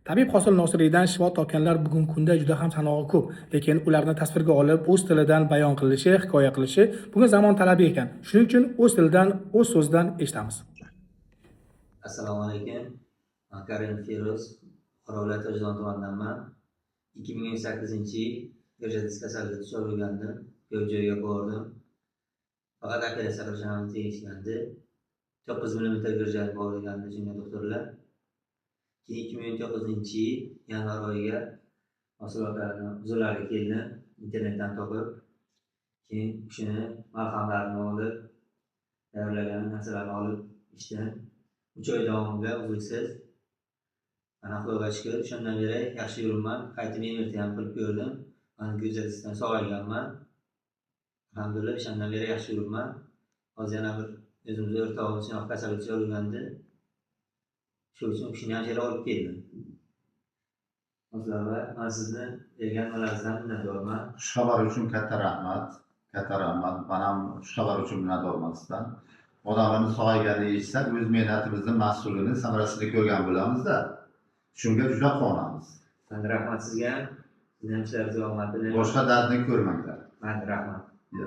Tabib Hosil Nosiriydan shifo topganlar bugungi kunda juda ham sanog'i ko'p, lekin ularni tasvirga olib, o'z tilidan bayon qilinishi, hikoya qilishi bugun zamon talabi ekan. Shuning uchun o'z tilidan, o'z so'zidan eshitamiz. Assalomu alaykum. Man Karim Feruz, Buxoro viloyati G'ijduvon tumandanman. 2018-yil грыжа disk kasalligi duchor bo'lgandim. Ko'p joyga bordim. Faqat operatsiya qilishimiz deyishgandi. 9 mm грыжа bor degandi shunga doktorlar. Keyin 2019-yil yanvar oyiga mahsulotlarni huzurlariga keldim, internetdan topib. Keyin shuni malhamlarini olib, tayyorlagan narsalarni olib ichdim. 3 oy davomida uzluksiz. Mana, Xudoga shukur, o'shandan beri yaxshi yuribman. Qaytib MRT ham qilib ko'rdim. Mana, грыжа diskdan sog'ayganman. Alhamdulillah, o'shandan beri yaxshi yuribman. Hozir yana bir o'zimizni o'rtog'imiz shunaqa kasallik duchor bo'lgandi. Shu uchun u kishini ham shu yerga olib keldim. Hozir man sizni bergan nimalaringizdan minnatdorman. Xushxabar uchun katta rahmat. Katta rahmat. Man ham xushxabar uchun minnatdorman sizdan. Odamlarni sog'ayganini eshitsak, o'z mehnatimizni mahsulini, samarasini ko'rgan bo'lamizda. Shunga juda quvonamiz. Man rahmat sizga ham. Sizni ham ishlaringizga omad tilayman. Boshqa dardni ko'rmanglar. Mayli, rahmat. Ya.